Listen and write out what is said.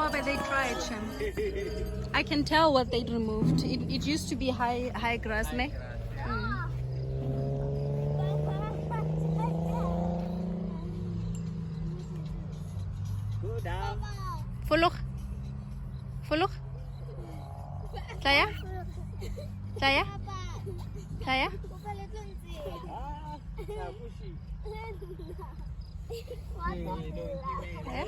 Oh, but they tried, Shem. I can tell what they removed. It used to be high grass, ne? Go down. Folog. Folog. Tlaya. Tlaya. Tlaya. Ah, Tabushi. Tlaya.